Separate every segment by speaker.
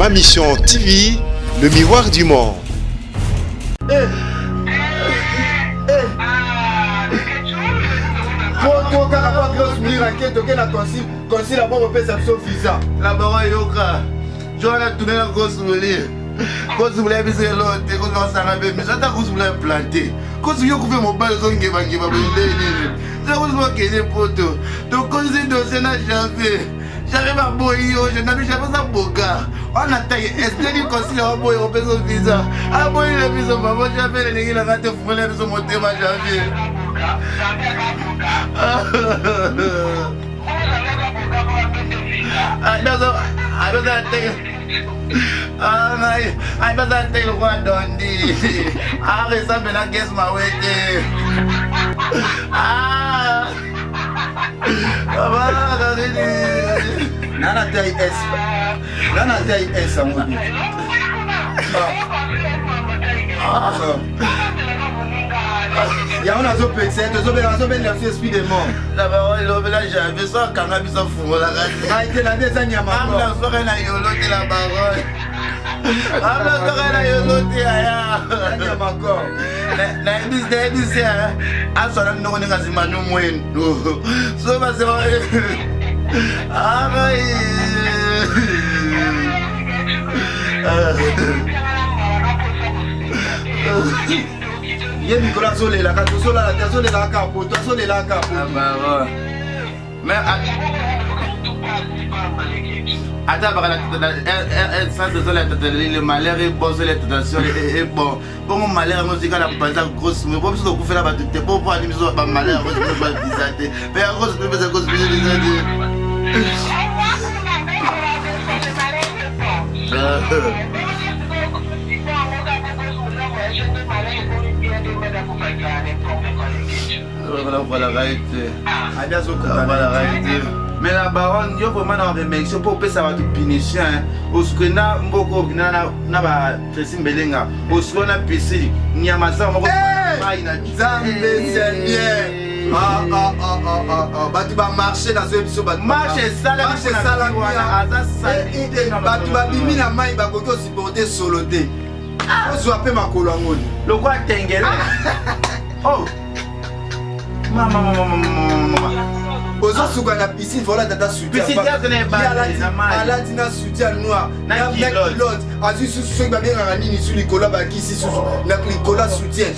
Speaker 1: Ma Mission TV, le miroir du monde.
Speaker 2: Po kaka po grosse mire ake toke na consul consul abo kopesa biso visa.
Speaker 3: La baron yoka. Joana tunela grosse mire. Grosse mire biso elo te grosse osanga be miso ata grosse mire plante. Grosse yo kufe mobali ozongeba ngeba boye nde nini. Grosse mire kende poto. Tokonzi dossier na janvier. J'avais ma boyi yo, je n'avais jamais ça boga. On a taillé, est-ce que tu considères un boy au peso visa? Ah boyi la visa, maman, j'avais les négis la rate, fouille la visa, mon thème, j'avais. Ah, non, ah, non, ah, ngai, ah, baza te lokola dondi. Ah, resambe na guess mawete. Ah.
Speaker 2: Nana taille S. Nana taille S yango te. Yango nazopekisa ye tozobela azobenda biso esprit de mort.
Speaker 3: Na bango elobela janvier so akanga biso afungolaka
Speaker 2: ngai te nabi eza nyama
Speaker 3: soki na yolo te la baronne amna soki na yolo te aya
Speaker 2: nyama corps
Speaker 3: nayebisi aswana minoko ndenge azima no mwendo so basema arai
Speaker 2: ye mikolo azolelaka tozolala te azolelaka poto azolelaka poto
Speaker 3: Mais ata bakala le malheur est bon la tentation est bon bongo malheur yango ozika na mpanza grosse mais bo biso tokufela bato te po po ani biso ba malheur yango biso ba visa te mais ya grosse mais pesa grosse mais visa te. Mais la baronne yo vraiment na remercie mpo opesa bato punition osuke na mboka okina na ba Tracy Mbelenga osuka na piscine nyama zao moko
Speaker 2: eh!
Speaker 3: mai na
Speaker 2: Nzambe Seigneur. Ah, ah, ah, ah, ah, ah. bato bamarche nazoyebi biso
Speaker 3: marche esalami wana aza
Speaker 2: eh, eh, bato babimi na mai bakoki kosupporte solo te ozwa mpe makolo yango
Speaker 3: lokola tengele oh mama mama mama mama
Speaker 2: ozosuka na piscine vola tata soutienalati na soutien noir na culotte azwi susu soki babengaka nini su likolo ya bakisi susu na likolo ya soutien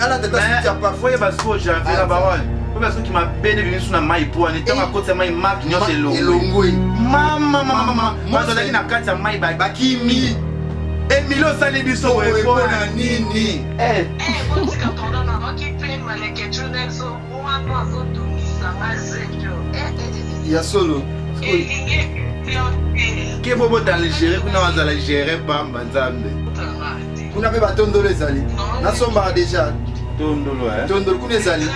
Speaker 2: ala tata soutien
Speaker 3: parfois basuko janvier na bawane po basuki mabele bimisu na mai po wana ntango akotisa mai maki nyonso
Speaker 2: elongwe
Speaker 3: mama mama bazalaki na kati ya mai
Speaker 2: bakimi
Speaker 3: emili osali biso
Speaker 2: boye mpo na nini
Speaker 3: eh.
Speaker 2: Ya solo.
Speaker 3: Ke bobo dans le gérer kuna bazala gérer pamba nzambe.
Speaker 2: Kuna pe batondolo ezali. Nasombaka deja.
Speaker 3: Tondolo eh.
Speaker 2: Tondolo kuna ezali.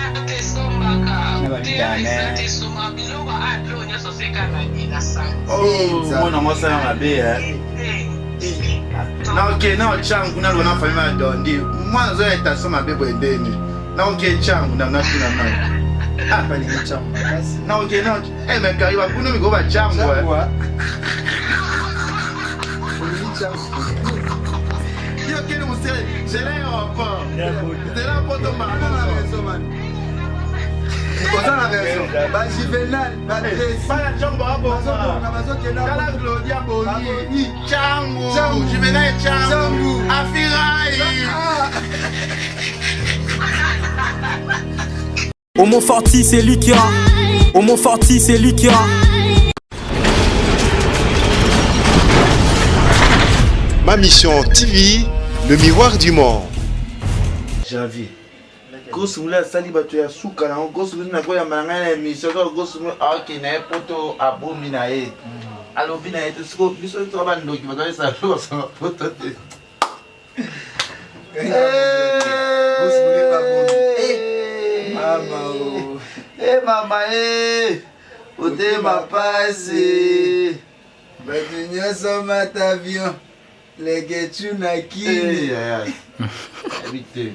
Speaker 3: Oh, mwana mwasi ya mabe eh. Na oke na ochangu na lona famille ya dondi. Mwana zo ya tension mabe boye ndeni. Na oke changu na na tuna na.
Speaker 2: Ah, balingi changu makasi.
Speaker 3: Na oke na eh mais kari ba kuna miko ba changu.
Speaker 2: Eh. Olingi changu.
Speaker 3: Yo kene musele, c'est l'aéroport. C'est là pour ton mari.
Speaker 2: Oza na raison. Ba Juvenal, ba Tracy.
Speaker 3: Bana changu ba
Speaker 2: bonga. Bazokenda.
Speaker 3: Tala Claudia Boni. Changu. Juvenal Changu. Afirai.
Speaker 4: Homo Forti, c'est Lucas. Homo Forti, c'est Lucas.
Speaker 1: Ma Mission TV, le miroir du monde.
Speaker 3: Janvier. Grosse moula asali bato ya suka nango grosse moula nakoyamba na ngai na émission kaka grosse moula aoke na ye poto abomi na ye alobi na ye te siko biso toka bandoki bato bayesala basanga poto te. Eh mama eh otema pasi
Speaker 2: bato nyonso mata avion lekechu na kini
Speaker 3: yebi te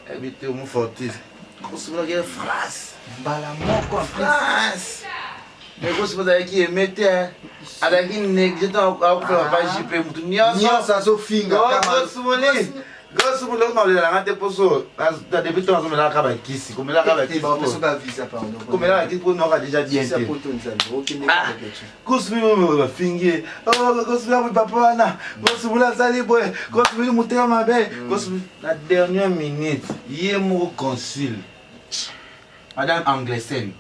Speaker 3: yebi te omofortis kosokolaki phrase
Speaker 2: mbala moko
Speaker 3: phrase. Mais kosi azalaki aime te azalaki néglige ntango akufela papa JP mutu nyonso
Speaker 2: azofinga
Speaker 3: kosumoli kosumoli okomalela nanga te poso depuis ntango azomelaka bakisi komelaka bakisi komelaka bakisi po noka déjà bien te kosumoli bafingi ye kosumoli akoyi papa wana kosumoli asali boye kosumoli motema mabe kosumoli la dernière minute ye moko consul madame anglesene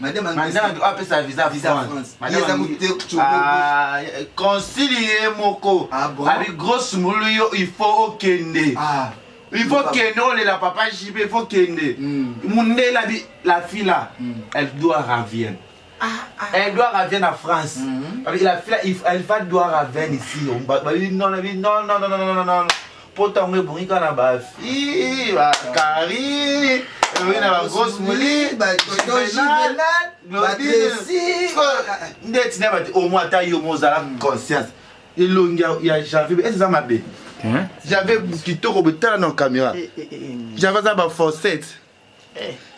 Speaker 2: Madame
Speaker 3: Madame apesa visa
Speaker 2: Visa
Speaker 3: France.
Speaker 2: France. Ye eza mote-
Speaker 3: Ah, consul ye moko.
Speaker 2: Ah bon?
Speaker 3: Abi grosse mulu yo il faut okende.
Speaker 2: Ah.
Speaker 3: Il faut kende olela papa JB il faut kende. Mundela bi la fille là, elle doit revenir. Elle doit revenir en France. Parce que la fille là, elle va doit revenir ici. On va bah, non non non non non non non non. Poto yango ebongi kaka na ba fille, ba Carine, ebongi na ba grosse muli,
Speaker 2: ba Tonton Juvenal, ba Tracy.
Speaker 3: Ndeti na bato au moins ata yo mo ozala conscience. Elongi ya Janvier ese eza mabe. Janvier kitoko boye tala na caméra. Janvier aza ba forcette.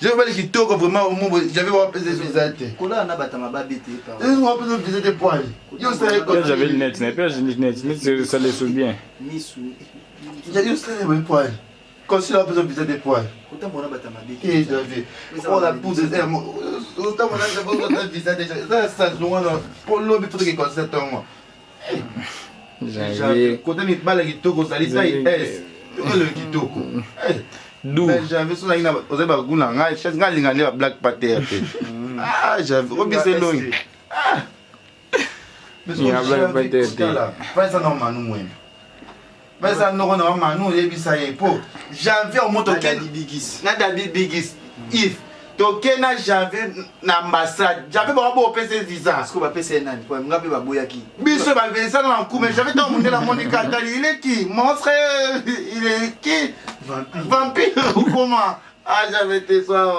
Speaker 3: Janvier bali kitoko vraiment au moins Janvier bapesa visa te.
Speaker 2: Kolala na bato ya mabe te.
Speaker 3: Bapesa visa te poil. Yo osala
Speaker 5: Pierre, j'avais lunettes, mais Pierre, j'ai lunettes, mais ça les souvient.
Speaker 2: Misu.
Speaker 3: Yo osala boye poil. Consul apesa visa te poil.
Speaker 2: Kotambola na bato ya mabe te.
Speaker 3: Eh Janvier. On a poudre otambola na visa déjà. Eza sanzongo wana po lobi po toke consul ntongo.
Speaker 5: Janvier.
Speaker 3: Kota mibala kitoko ozali taille S. Tokelo kitoko.
Speaker 5: D'où
Speaker 3: Mais janvier so ozali ozali bagu na ngai chaise ngai alinga nde ba black pater te. Ah janvier obisa elongi. Ah.
Speaker 5: Ya black pater te.
Speaker 3: Vaisa na manu mwene. Vaisa noko na manu oyebisa ye po janvier omoto
Speaker 2: Na Daddy Bigis.
Speaker 3: na Daddy Bigis if toke na janvier na ambassade janvier bango bopesa visa.
Speaker 2: Parce que bapesa ye nani? Po nga mpe baboyaki.
Speaker 3: Biso bapesana na nkume janvier ntango mondele amoni katali il est qui monstre il est qui vampire ou comment ah j'avais été ça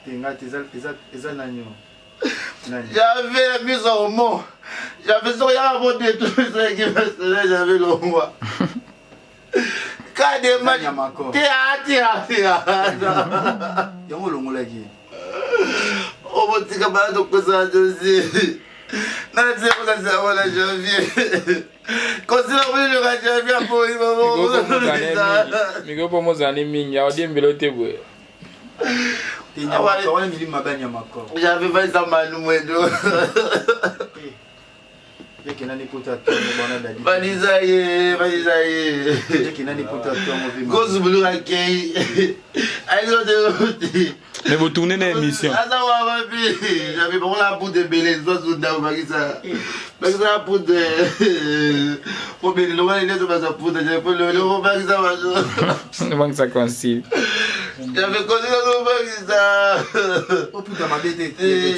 Speaker 2: Te nga te eza nani oyo? Nani?
Speaker 3: J'avais la mise au mot. J'avais son y'a mon détruit qui j'avais le roi. Quand des matchs. Théâtre, théâtre.
Speaker 2: Yango olongolaki.
Speaker 3: Obotika bana tokozala dossier. Natia wana janvier. Kosila koyeluka janvier apoyi
Speaker 5: Miko po mozali mingi, aodiembela te boye.
Speaker 2: Te nyama wana milimo mabe ya nyama kor.
Speaker 3: Janvier vaisa manu mwendo.
Speaker 2: Yeke nani pota tongo bana dadi.
Speaker 3: Valisa ye, valisa ye.
Speaker 2: Yeke nani pota tongo vi.
Speaker 3: Kozubuluka kei. Aïe,
Speaker 5: Mais vous tournez une émission.
Speaker 3: Aza wa wapi? J'avais bon la poudre ebele, soit sous ndako bakisa. Bakisa la poudre. Po bele lo wana ile baza poudre, j'avais pas le lo bakisa bazo.
Speaker 5: Banque ça concile.
Speaker 3: J'avais connu lo bakisa.
Speaker 2: Oputa mabe te.
Speaker 3: Eh,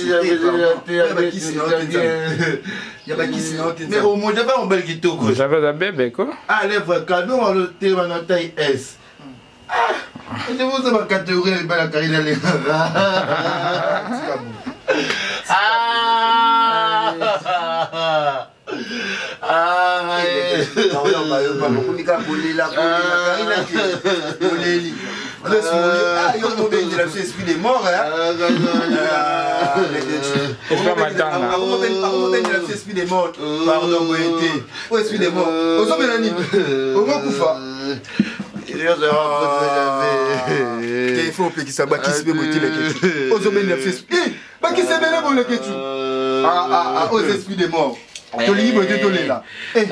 Speaker 2: Ya bakisi na yo te nzambe. Ya bakisi na yo te
Speaker 3: Mais
Speaker 2: nzambe.
Speaker 3: au moins j'avais un bel kitoko.
Speaker 5: J'avais un bébé quoi.
Speaker 3: Ah lèvre cadeau on le téma na taille S. Ah, je vous ai ma catégorie bala karina le. Ah! Ah!
Speaker 2: Okomi kaka kolela kolela Karina ke oleli. Grace Moli, ah yo mobengela biso esprit de mort hein.
Speaker 5: Esprit matanga.
Speaker 2: Akomobengela biso esprit de mort. Pardon boye te. O esprit de mort. Ozobela nini? Okokufa. Te il faut opekisa bakisi mpe boye te leketu. Ozobengela biso esprit. Eh, bakisi ebele boye leketu. Ah ah ah, oyo esprit de mort. Tolingi boye te tolela. Eh,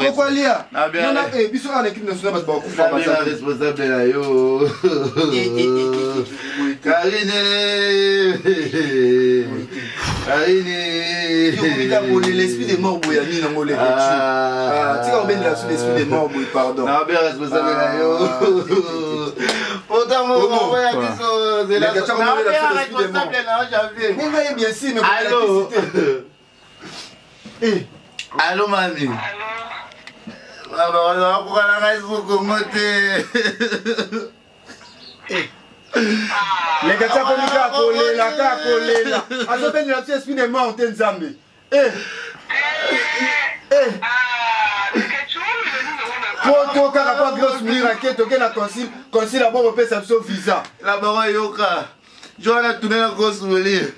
Speaker 2: okwalia. Nana eh biso awa na équipe nationale bato bakufa baza.
Speaker 3: Responsable na yo. Karine. Karine.
Speaker 2: Yokomika boye l'esprit de mort boye ya nini yango leketu. Ah, tika kobendela biso l'esprit de mort boye pardon.
Speaker 3: Na bien responsable na yo. Pourtant mon papa ya biso c'est la
Speaker 2: Mais
Speaker 3: na bien responsable na yo janvier.
Speaker 2: Ninga ye bien sûr mais
Speaker 3: Allô.
Speaker 2: Eh,
Speaker 3: Allô mami. Allô. Bakoka na ngai so Congo te.
Speaker 2: leka tia komi kaka kolela kaka kolela azobendela biso esprit de mort te nzambe. Eh. Eh. Poto kaka pa grosse mire ake toke na consul, consul abo kopesa biso visa.
Speaker 3: La baronne yoka. Joana tourne na grosse mire.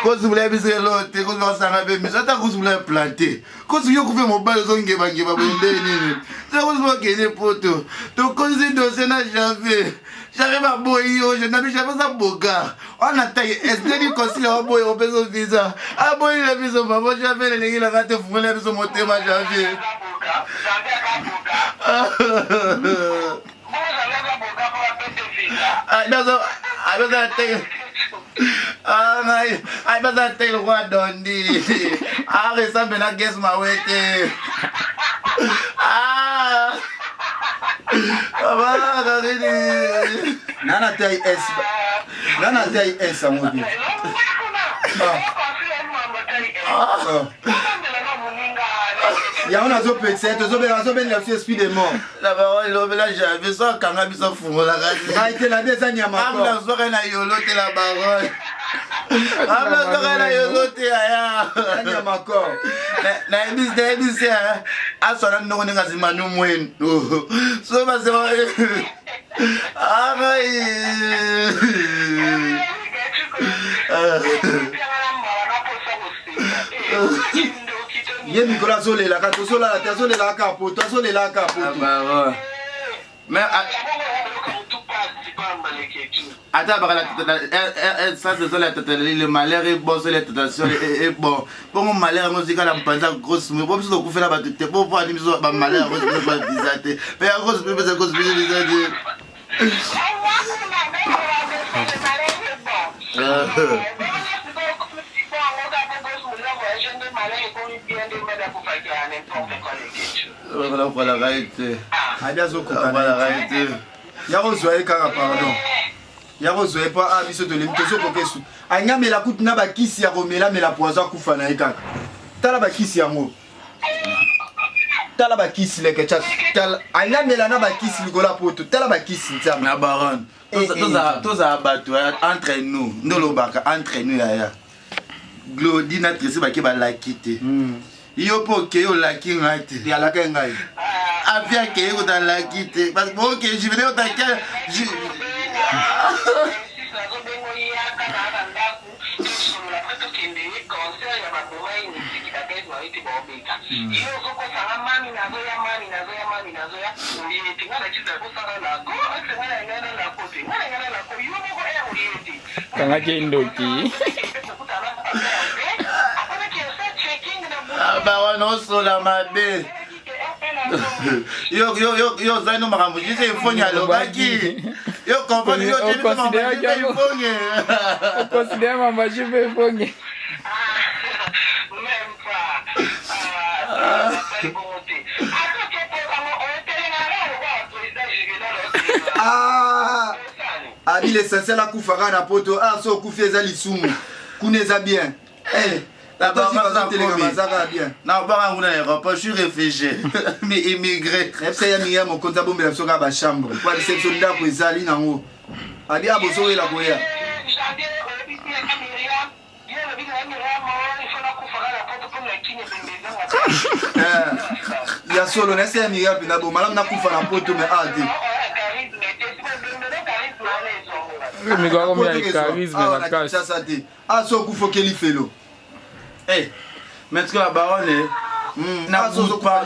Speaker 3: Kozubula biso eloko te kozwa osanga mpe miso ata kozubula ya plante kozuki okufe mobali ozongebangeba boye nde nini te kozwa okende poto tokozisi dossier na janvier janvier baboyi yo nabi janvier oza boga wana tai esdeni kosila baboyi opesa visa aboyi na biso mama janvier elingi nanga te fungola biso motema janvier. Ai baza te lokola dondi aresambe na ges mawete. Nini
Speaker 2: nana tai s nana tai s yango te. Yango nazopekisa ye, azobengela biso esprit de mort.
Speaker 3: La parole elobela janvier so akanga biso afungolaka.
Speaker 2: Ngai te, nabi eza nyama.
Speaker 3: Amnazwaka na yolo te la parole, amnazwaka na yolo te aya.
Speaker 2: Nyama corps.
Speaker 3: Nayebisi aswana ndongo ndenge azimanu mwenu so basema angai.
Speaker 2: Ye mikolo azolelaka, tozolala te, azolelaka poto, azolelaka poto.
Speaker 3: Mais ata bakala ça c'est ça la totalité, le malheur est bon, c'est la tentation est bon. Bongo malheur yango zikala mpanza grosse mo biso tokufela bato te po po ani biso ba malheur yango biso ba visa te pe ya grosse pe pesa grosse visa te.
Speaker 2: Abi azokoka ya kozwa ye kaka, pardon, ya kozwa ye mpo a biso tolembi, tozokoka esu anyamela kutu na bakisi ya komelamela poison, akufa na ye kaka. Tala bakisi yango, tala bakisi leke tya, tala anyamela na bakisi likolo ya poto, tala bakisi nzambe.
Speaker 3: Na baronne tozala bato entre nous nde olobaka entre nous yaya Glodi na Tresi bake balaki te. Yo mpo okei olaki ngai te.
Speaker 2: Alaka ngai.
Speaker 3: Avi akei kota alaki te parce que oke juvenal otake.
Speaker 5: Kangaki ndoki.
Speaker 3: Bawana osola mabe. Yo yo yo yo ozali no makambo jise ifonge alobaki yo comprendre yo te biso makambo jise ifonge.
Speaker 5: Oconsidère mama jipe ifonge.
Speaker 2: Ah, abi l'essentiel akufaka na poto. Ah, so okufi eza lisumu, kuna eza bien. Eh, bazoteleka bazaka bien.
Speaker 3: Na obanga nguna na aéroport, je suis réfugié mais immigré.
Speaker 2: Nayebisa ya mingi ya mokonzi abombela biso kaka bachambre po abisa biso ndako ezali nango abi a bozowela koya. Ya solo, nayebisa ya mingi mpenza bo malamu nakufa na poto me a te.
Speaker 5: Mikolo akomi ya charisme makasi.
Speaker 2: Kinshasa te. A so okufa okeli felo.
Speaker 3: Hey, mais en tout cas la baronne na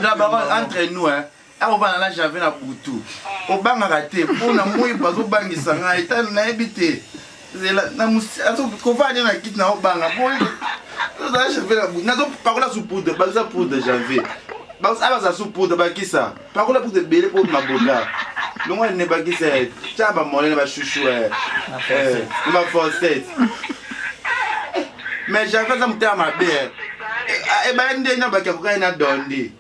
Speaker 3: la baronne entre nous hein, akobana na janvier na butu obangaka te mpona moi bazobangisa ngai tano nayebi te kovanda na kiti na obanga janvier na butu nazopakola su poudre, bakisa poudre janvier, abaza su poudre, bakisa pakola poudre ebele mpo maboka longo ne bakisa tya bamolene bashushu na baforcette. Mais janvier aza motema mabe ebaya nde na baki akokani na dondi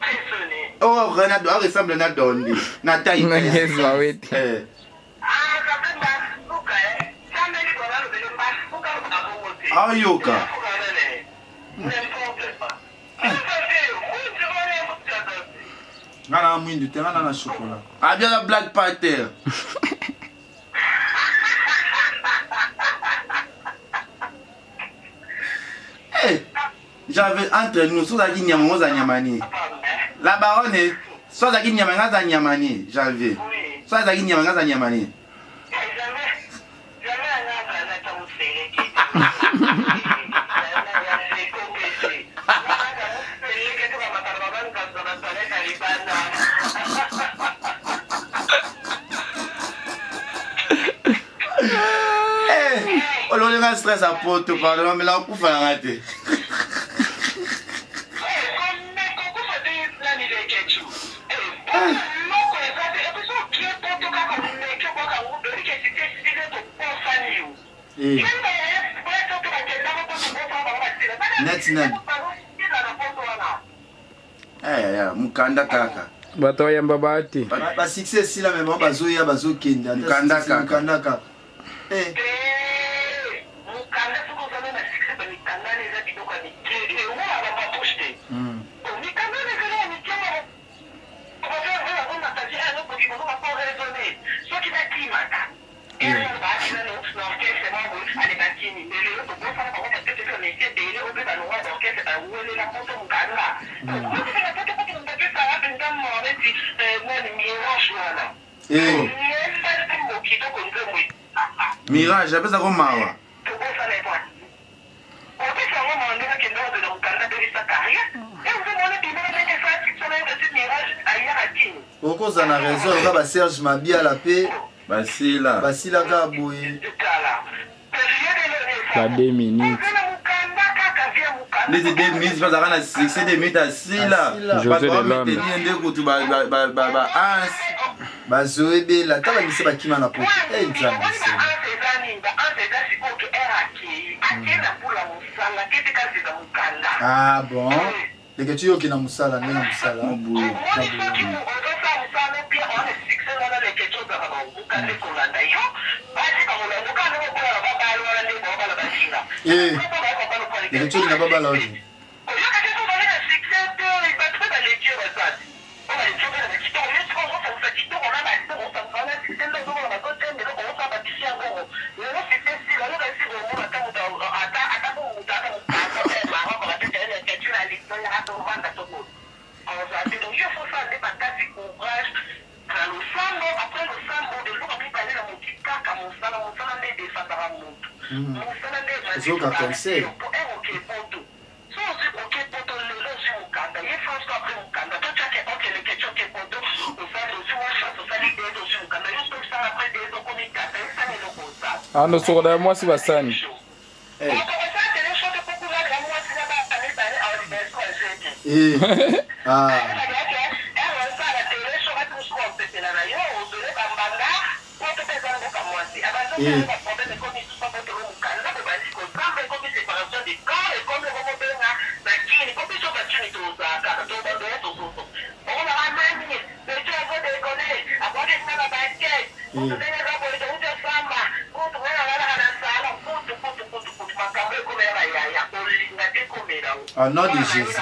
Speaker 3: oyo akokani na aresemble na dondi na tai.
Speaker 5: Nangezwa wete.
Speaker 3: Ayoka
Speaker 2: nga na mwindu te, nga na na chocolat.
Speaker 3: Abiaka Black Panther. Hey, j'avais entre nous, soki ozalaki nyama, oza nyama nini? La baronne. So azalaki nyama nga aza nyama ni janvier. So azalaki nyama nga aza nyama ni. Olongoli nga stress ya poto pardon mamela okufa na nga te.
Speaker 2: Eh. Neti nani?
Speaker 3: Eh, mukanda kaka.
Speaker 5: Bato bayamba bate.
Speaker 2: Ba succès esila mais bango bazoya bazokende.
Speaker 3: Mukanda kaka.
Speaker 2: Mukanda kaka. Eh.
Speaker 3: Eh. Mirage apesako mawa.
Speaker 2: Okozala na raison oza ba Serge Mabiala pe
Speaker 3: basila
Speaker 2: basila kaka boye.
Speaker 5: Ba 2 minutes.
Speaker 3: Neti 2 minutes mpe azalaka na succès 2 minutes asila.
Speaker 5: José de Londres.
Speaker 3: Bato nde kutu ba ba ba ba ba ans.
Speaker 2: Bazoebela ata bamisi bakima na poto. Eh Nzambe. Ah bon. Leke tu yoki na musala ndenge na musala.
Speaker 3: Mobulu.
Speaker 2: Eh. Leke tu na babala oje. Ozoyoka conseil.
Speaker 5: Ando sokola ya mwasi basani.
Speaker 2: Eh. Ah. Eh. Au nom de Jésus.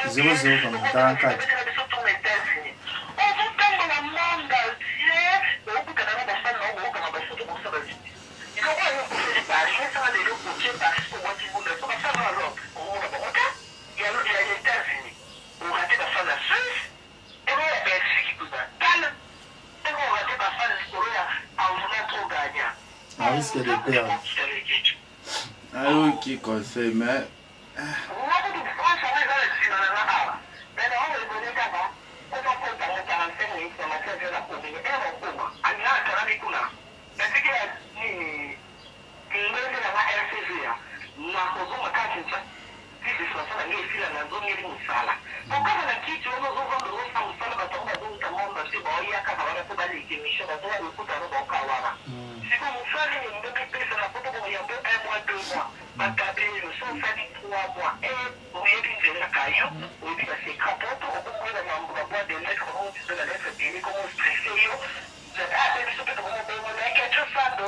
Speaker 2: Zéro zéro comme 44. On risque de perdre.
Speaker 3: Ayoki conseil mais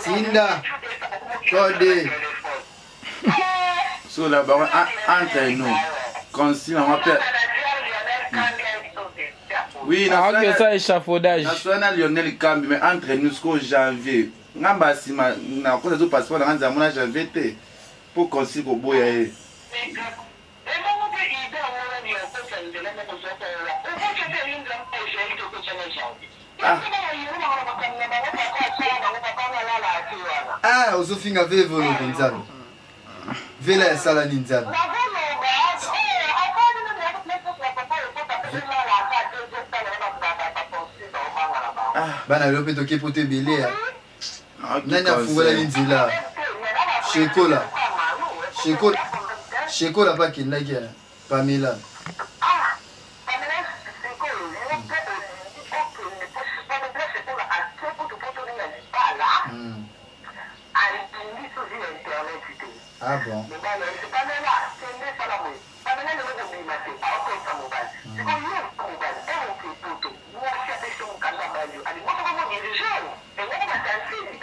Speaker 2: Tinda code.
Speaker 3: So la baronne entre nous. Consigne on mpe. Oui,
Speaker 5: na ah, ça échafaudage.
Speaker 3: Na Lionel Kambi mais entre nous jusqu'au janvier. Ngamba sima na kosa zo passeport na nzambe na janvier te. Po consigne koboya ye.
Speaker 2: Ah. Ah, ozofinga ve evoloko nzambe vela ya sala ni nzambe ah, bana lelo mpe toke poto ebele ya nani afungolaki nzela shekola shekola shekola mpe akendaki ya pamela Ah bon.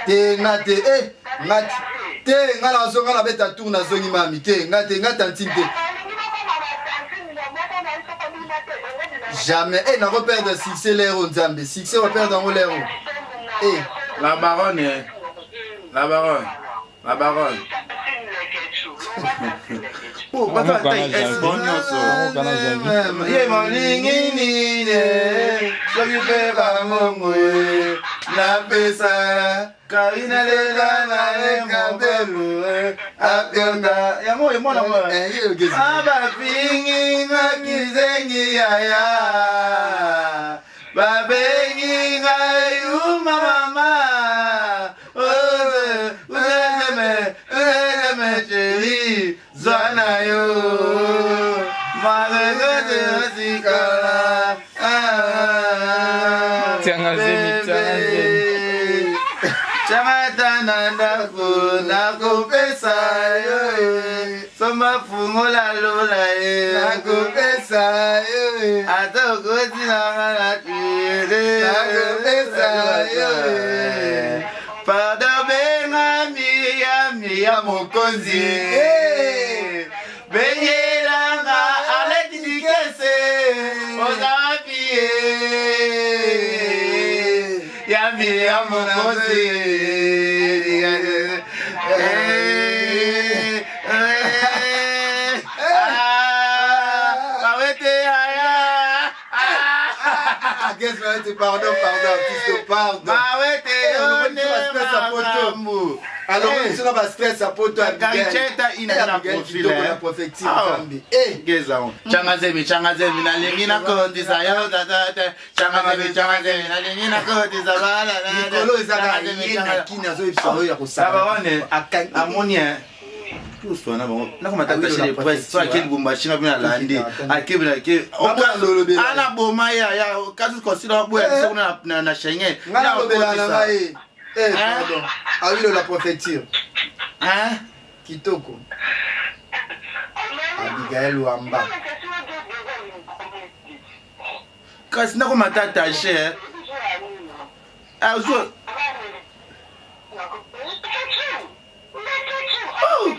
Speaker 2: Te nga te eh nga te nga nazo nga nabeta tour nazongi mami te nga te nga tantine te jamais eh nako perdre succès lero nzambe succès wa perdre yango lero
Speaker 3: eh la baronne eh. la baronne La baronne. Oh, bato ata es bon nyonso. Ye molingi nini soki mpe bangongo ye napesa karina lela na ye kabelu apionda yango emona abafingi nga kizengi yaya Babengi ngai yuma mama Uzeme chérie zwa na yo Malekete otikala
Speaker 5: Tianga zemi, tianga zemi.
Speaker 3: Chamata na ndako nakopesa yo Somba fungola lola ye
Speaker 2: Nakopesa yo
Speaker 3: Ata okoti na nga na tuere
Speaker 2: Nakopesa yo
Speaker 3: Pardon benga Miriam ya mokonzi Bengelanga Arlette Dikese oza wapi ye Ya Miriam mokonzi
Speaker 2: Guess Mawete, pardon, pardon, artiste, pardon.
Speaker 3: Mawete,
Speaker 2: makambo. Alors, biso na ba stress ya poto ya
Speaker 3: Kancheta ina na profil
Speaker 2: na prefecture Nzambe. Eh,
Speaker 3: geza. Changa zemi, changa zemi, nalingi na kotisa yo tata te. Changa zemi, changa zemi, nalingi na kotisa bala.
Speaker 2: Mikolo ezaka ye na kini azoyebisa oyo ya kosala.
Speaker 3: Bawane amoni eh. Toswana bango nakoma attaché de presse so ake Lubumbashi nga mpe nalandi ake bina ake ana boma ye aya kasi kosila boya biso kuna na Schengen.
Speaker 2: Nga nalobela na ngai. Eh, pardon. Awilo la préfecture.
Speaker 3: Hein?
Speaker 2: Kitoko. Abigail Wamba.
Speaker 3: Kasi nakoma ata attaché eh. Azo Oh!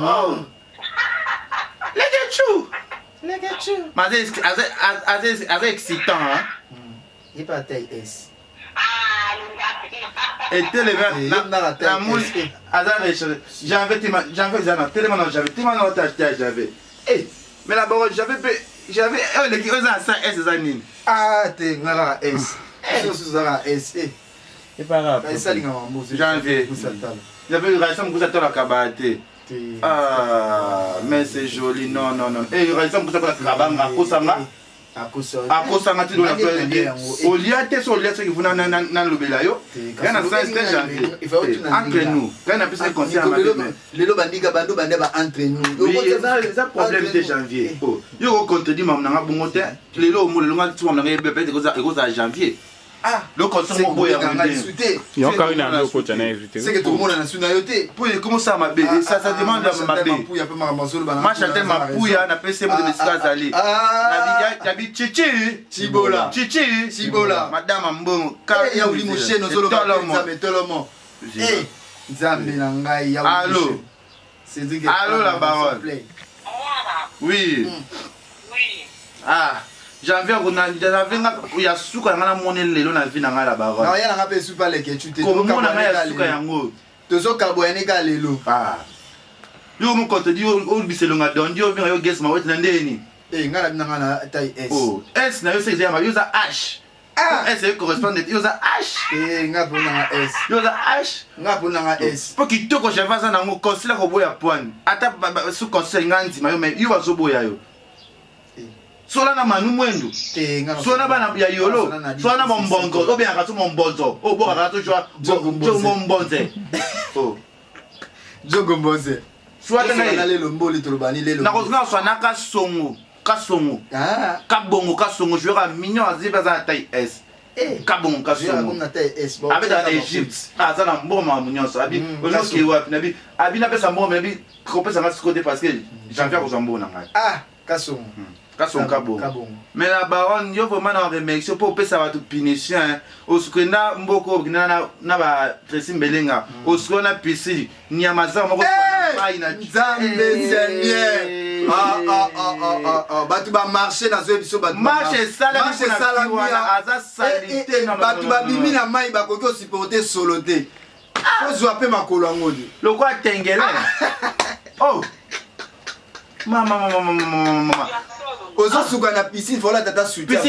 Speaker 3: Oh! Leketchou!
Speaker 2: Leketchou!
Speaker 3: Mais aza excitant, hein?
Speaker 2: Ye pa taille S.
Speaker 3: etelemi namoni aza recharge janvier tema janvier eza na telema na janvier tema na ota ya janvier eh mais na bango janvier mpe janvier oyo eleki oyo eza na 100 s eza nini
Speaker 2: ah te nga kaka s soso eza kaka s eh esalinga mambo
Speaker 3: janvier janvier raisa mokusa atolaka baya te ah mais c'est joli non non non eh raisa mokusa atolaka banga akosanga akosanga ti olia te so olia soki funa nalobela yo ngai na sens te janvier entre nous ngai napesaki conseil ya mabe
Speaker 2: lelo bandika bando banda ba entre nous
Speaker 3: eza problème te janvier oh, yo okontredit mamu nanga bongo te lelo omo lelo nga ti mamu nanga ebe peut-être ekozala janvier.
Speaker 2: Ah,
Speaker 3: Le concert moko ya
Speaker 2: ngai su te.
Speaker 5: Yo Karine na yo kota na invité.
Speaker 2: C'est que tout le monde na su na yo te.
Speaker 3: Po comment ça mabe ça ça demande mabe.
Speaker 2: Mapuya pe makambo azoloba
Speaker 3: na. Ma Chantal Mapuya na pese mo de bisika azali. Na bi ya bi chichi.
Speaker 2: Chibola.
Speaker 3: Chichi.
Speaker 2: Chibola.
Speaker 3: Madame Mbongo.
Speaker 2: Ya uli mosheno zoloba nzambe tolomo. Eh nzambe na ngai ya
Speaker 3: Allô.
Speaker 2: Cédric
Speaker 3: Allô la baronne. Oui.
Speaker 6: Oui.
Speaker 3: Ah. Janvier kuna janvier nga ya suka nga na moni lelo na vie na nga la baronne.
Speaker 2: Na ya nga pe supa leke tu te.
Speaker 3: Komona nga ya suka yango.
Speaker 2: Tozo kabwene ka lelo.
Speaker 3: Ah. Yo mo kote di o biselonga dondi yo vinga yo guess ma weti na ndeni.
Speaker 2: Eh nga na bina nga na taille S.
Speaker 3: Oh, S na yo c'est ya yo za H.
Speaker 2: Ah,
Speaker 3: S e correspond yo za H.
Speaker 2: Eh nga po na S.
Speaker 3: Yo za H.
Speaker 2: Nga po na S.
Speaker 3: Po kitoko j'avais za nango conseil ko boya poine. Ata sous conseil nga ndima yo mais yo bazo boya yo. Sola na manu mwendo. Sola bana ya yolo. Sola na mombongo. Obi na kato mombonzo. O boka kato jwa. Jogo mbonze. Oh.
Speaker 2: Jogo mbonze.
Speaker 3: Soit na
Speaker 2: na lelo mboli tolobani lelo.
Speaker 3: Na kozuna swa na kasongo. Kasongo.
Speaker 2: Ah.
Speaker 3: Kabongo kasongo joueur a mignon aziba za taille S. Kabongo kasongo.
Speaker 2: Na taille S.
Speaker 3: Bon. Abeta na Egypte. Aza na mboma nyonso. Abi onoki wapi nabi. Abi na pesa mboma nabi kopesa nga sikote parce que janvier kozwa mbongo na ngai.
Speaker 2: Ah, kasongo.
Speaker 3: Kasongo kabongo. Mais la baronne yo vraiment na remercier pour pesa bato punition hein. Osukenda mboko okenda na ba Tracy Mbelenga. Osukona piscine nyama za moko mai na
Speaker 2: Nzambe Seigneur. Ah ah ah ah ah bato ba marché na zo biso bato
Speaker 3: marché esalami wana aza salite
Speaker 2: bato babimi na mai bakoki osupporter solo te. Kozwa pe makolo yango te.
Speaker 3: Lokwa tengele. Oh. Mama mama mama mama.
Speaker 2: Ozosuka na piscine fola tata soutien.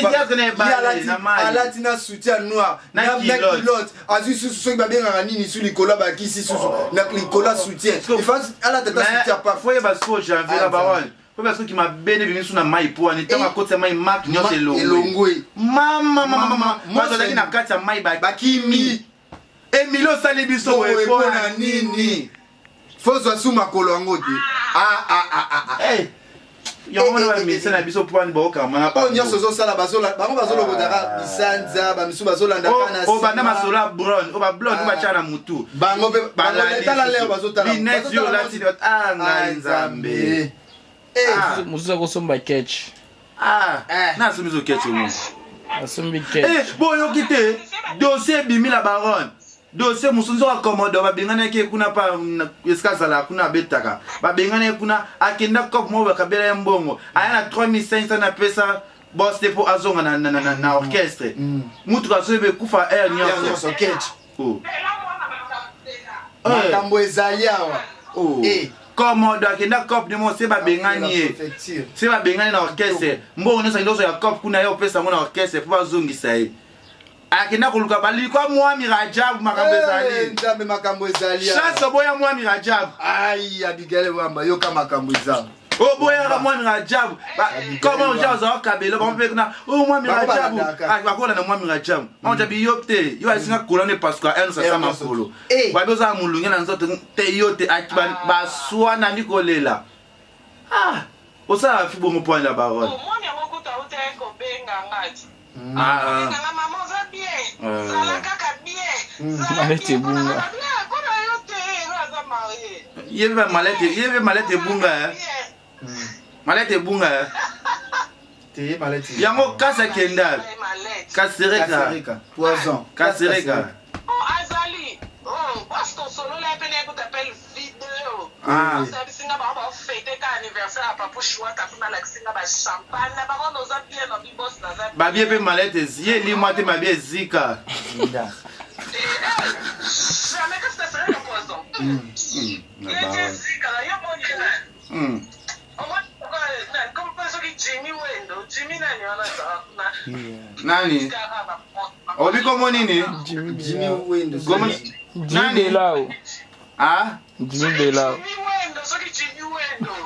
Speaker 2: Alati na soutien noir na culotte. Azwi susu soki babengaka nini su likolo bakisi susu na likolo soutien. Il faut alata tata soutien
Speaker 3: pa. Faut yeba so janvier la baronne. Faut yeba soki mabene bimi su na mai po ani tanga kotisa mai mark nyonso
Speaker 2: elongwe.
Speaker 3: Mama mama mama. Bazalaki na kati ya mai
Speaker 2: bakimi.
Speaker 3: Emilio osali biso
Speaker 2: boye na nini? Fozwa su makolo yango te. Ah ah ah ah.
Speaker 3: Eh. Yango wana bamise na biso mpo wani baokama na
Speaker 2: oyo nyonso ozosala bango bazolokotaka bisanza bamisu bazolanda
Speaker 3: obanda masolo ya brown oyo bablonde oyo batya na mutu
Speaker 2: bango mpe tala leo bazotala
Speaker 3: linete yo olati ah ngai nzambe
Speaker 5: mosusu akosomba ketch.
Speaker 3: Ah nasombi zo ketch mo
Speaker 5: asombi ketch
Speaker 3: boyoki te dossier ebimi la baronne. Dossier mosusu nzoka commodore babenganaki ye kuna pa esika azalaka kuna abetaka babengana ye kuna akenda cope moko bakabela ye mbongo aya na 3500 napesa boss te mpo azonga na orchestre mutuka azoyeba ekufa air nyonso
Speaker 2: makambo ezali awa.
Speaker 3: Commodore akenda cope nde mo se babengani ye se babengani na orchestre mbongo nyonso akenda kozwa ya cope kuna ye opesa yango na orchestre mpo bazongisa ye. Akenda koluka balikwa Mwami Rajabu makambo ezali.
Speaker 2: Nzambe makambo ezali.
Speaker 3: Chance oboya Mwami Rajabu.
Speaker 2: Ai Abigail Wamba yoka makambo eza.
Speaker 3: Oboya Mwami Rajabu. Comment on jaza kabelo ba mpe kuna o Mwami Rajabu. Ah bakola na Mwami Rajabu. Mwami Rajabu yo te yo asinga kola ne parce que un sa sama kolo. Ba boza mulunge na nzoto te yo te baswana nikolela. Ah osala fi bongo point la baronne.
Speaker 6: Mwami yango kuta uta ko benga ngati. Ah, maman va bien. Zala kaka bien.
Speaker 5: Malete bunga.
Speaker 3: Yebe malete, yebe malete bunga. Malete bunga.
Speaker 2: Te malete.
Speaker 3: Yango kasa kendal. Kasereka.
Speaker 2: Poison.
Speaker 3: Kasereka.
Speaker 6: Oh Azali. Oh, parce qu'on solo la peine que t'appelles vidéo.
Speaker 3: Ah.
Speaker 6: Singa ba ba fêter ka anniversaire à Papa Chouata kuna la singa ba champagne na ba on oza bien na bi boss na za.
Speaker 3: Ba bien pe malete zie li moi te ma bien zika.
Speaker 6: Jamais que ça serait le poison. Zika yo moni na.
Speaker 3: Nani? Obi komo nini?
Speaker 2: Jimmy Wendo.
Speaker 5: Jimmy Belao.
Speaker 3: Ah?
Speaker 5: Jimmy Belao.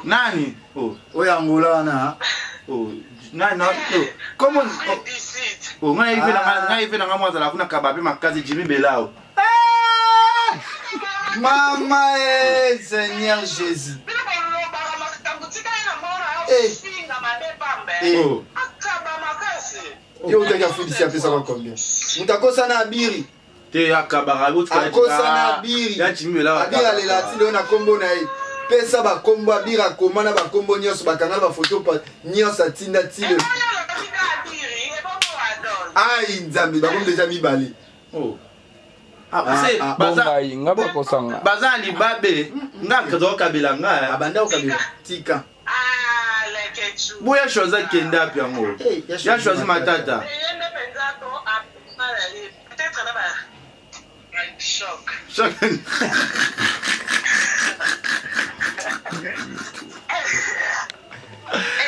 Speaker 3: Nani? Oh.
Speaker 2: Oyo Angola wana.
Speaker 3: Oh. Nani? Oh. Comment? Oh, ngai ife na ngai ife na ngai mwazala kuna kababe makazi Jimmy Belao.
Speaker 2: Mama eh Seigneur Jésus.
Speaker 3: Eh.
Speaker 2: Oh. Yo utaki afundisi apesaka combien? Moto akosana abiri.
Speaker 3: Te akabaka
Speaker 2: akosana abiri. Abiri alela ti lelo na kombo na ye. Pesa bakombo abiri akoma na bakombo nyonso bakanga bafoto nyonso atinda ti lelo. Ai Nzambe bakomi deja mibale.
Speaker 3: Oh.
Speaker 5: Ah, ah, ah. Nga bakosanga.
Speaker 3: Baza libabe nga akabela nga.
Speaker 2: Abanda okabela tika.
Speaker 3: Boya choisi akende api yango ya choisi matata. Choc.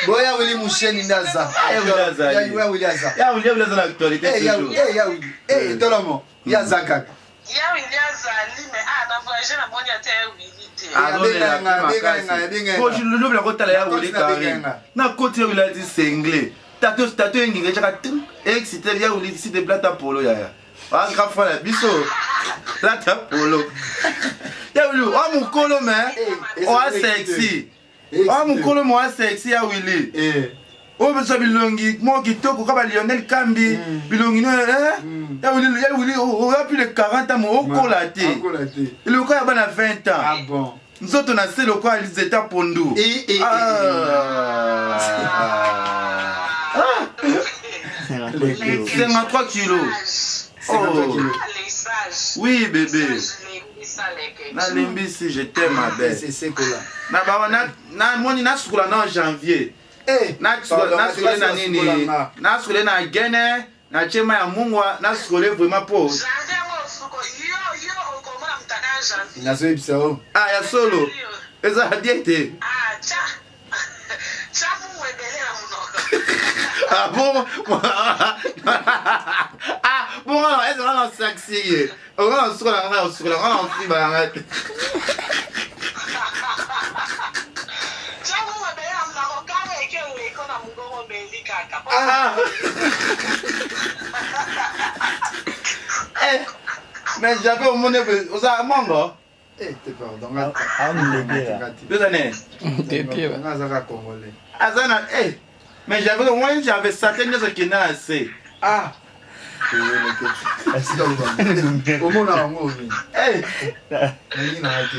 Speaker 2: Boya Willy Musheni nde aza.
Speaker 3: Ya
Speaker 2: Willy aza.
Speaker 3: Ya Willy aza na actualité
Speaker 2: toujours. Ya Willy. Eh tolomo. Ya za kaka.
Speaker 6: Ya Willy azali mais ah na voyage na moni ata ya Willy te.
Speaker 3: Lobi nakotala ya Willy Karine. Nakoti ya Willy ati sengle. Tato tato enginga chaka ting excité ya Willy s'il te plaît ta polo yaya. Ah grand frère na biso. Lata polo. Ya Willy, oh mukolo mais oh sexy. Oh mukolo moi sexy ya Willy.
Speaker 2: Eh.
Speaker 3: Oyo biso bilongi moko kitoko kaka ba Lionel Kambi mm. bilongi no eh mm. ya Willy ya Willy oya plus de 40 ans okola te eloko ya bana 20 ans
Speaker 2: ah bon
Speaker 3: nzoto na se lokola lizeta pondu
Speaker 2: eh, eh,
Speaker 3: ah.
Speaker 2: ah.
Speaker 3: 53 kilos
Speaker 2: oh.
Speaker 3: Oui bébé nalembisi je t'aime ma belle na bawa namoni nasukola na janvier
Speaker 2: Eh,
Speaker 3: nasukole na nini nasukole na gene natie mai ya mungwa nasukole vraiment po
Speaker 2: nazoyebisa yo
Speaker 3: ah ya solo ezala bien te ah bon ah bon ezala na sexy ye oka na sukola nga osukola nga na ofiba yanga te Ah. Eh, mais j'avais omoni oza mongo
Speaker 2: eh, te pardon
Speaker 3: yoza ne
Speaker 2: azaka congolais
Speaker 3: aza na eh mais j'avais omoni j'avais sate nyonso ekenda na se
Speaker 2: ah omona yango nini nanga te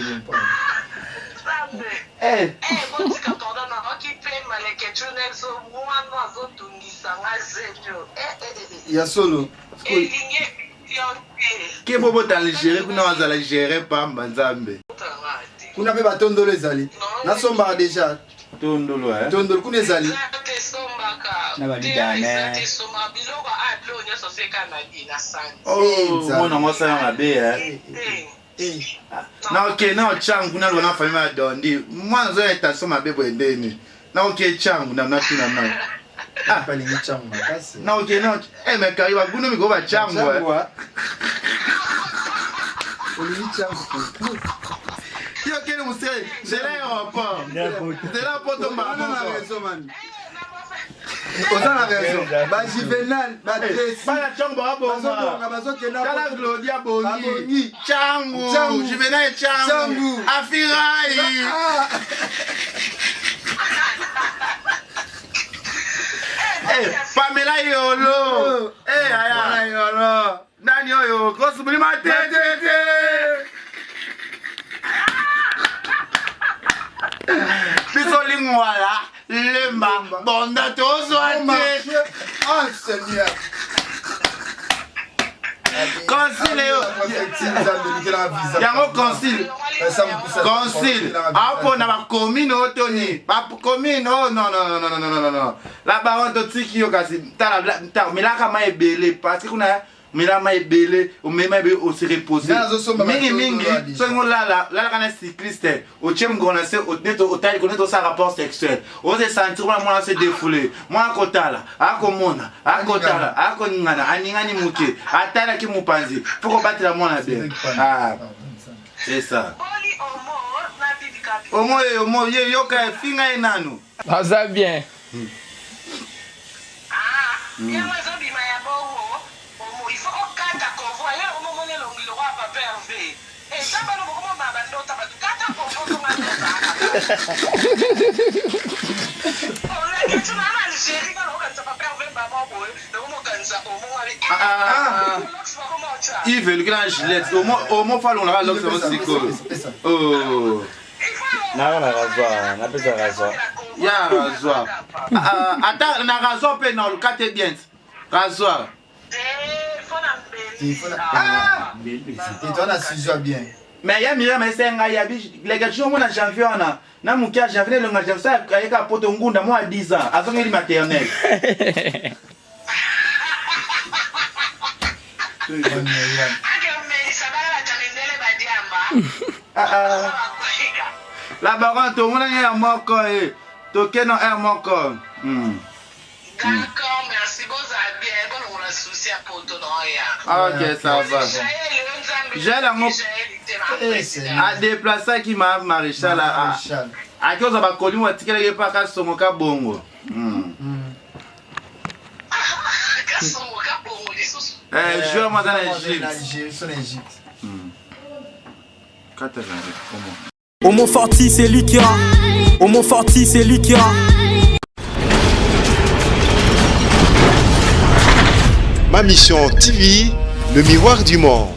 Speaker 2: ya solo
Speaker 3: ke bobota algérie kuna bazala gere pamba nzambe
Speaker 2: kuna mpe batondolo ezali nasombaka deja
Speaker 3: tondolo eh?
Speaker 2: tondolo kuna ezali
Speaker 7: na balidane
Speaker 3: mwana mwasi ya mabe eh? Na oke na ochangu na lona famille ya dondi mwana ozo ya tension mabe boye ndeni na oke changu na natuna na
Speaker 2: balingi changu makasi
Speaker 3: na oke na eh mais kari bagunu miko ba changu eh
Speaker 2: olingi changu
Speaker 3: yo kende mosele zela aéroport zela poto mbala
Speaker 2: moko oza na raison bajuvenal
Speaker 3: bana changu
Speaker 2: bakabonga bazokenda
Speaker 3: tala gloria bongi changu juvenal changu afirai pamela yolo aya
Speaker 2: yolo
Speaker 3: nani oyo kosubuli matetete biso lingwala lemba bonda tozwa te
Speaker 2: ah seigneur
Speaker 3: concile yo yango concile concile apona bacommune oyo toni bacommune oyo non non non non non non la baronne totiki yo kasi tala melaka mai ebele parce que kuna mela mai ebele omema ebele ose repose mingi mingi soki olala lalaka na cycliste otie mokolo na se neti otali ko neti osala rapport sexuel ose sentir wana mwana se defoule mwana akotala akomona akotala akoningana aningani moke atalaki mopanzi fo kobatela mwana bien ah, c'est ça omo ye omo ye yoka efinga ye nanu
Speaker 5: aza bien
Speaker 6: Ah, yango ezobima ya bongo omo il faut okata convoi ye omo omoni elongi lokola papa Herve eza bana bokomoma bandota bato kata convoi zonga ndota olaketuna na Algérie kaka okanisa papa Herve baba boye nakomokanisa
Speaker 3: Ah, Yves eluki na Gillette omo falongolaka lox yango sikoyo oh.
Speaker 5: Naka na rasoir, napesa rasoir.
Speaker 3: Ya rasoir. Ah, ah, ata na rasoir mpe na oluka te bien. Rasoir.
Speaker 2: Te na ciseau bien.
Speaker 3: Mais ya Miriam ese ngai ya bi leke jour mona janvier wana na moke ya janvier elonga janvier sa ayeka poto ngunda mwa 10 ans azongeli maternelle. La baronne tomonani ya moko e toke na heure moko.
Speaker 6: D'accord, merci. Bozala bien, bolongola souci ya poto na oya.
Speaker 3: Ah, ok, ça va. Jael yango adeplasaki ma maréchal ake ozwa bakolimo atikelaki epa kasongo kabongo.
Speaker 6: Kasongo kabongo lisusu.
Speaker 3: Eh, joueur moi aza na Egypte. Kata
Speaker 4: Homo Forti, c'est lui qui a. Homo Forti, c'est lui qui a.
Speaker 1: Ma Mission TV, le miroir du monde.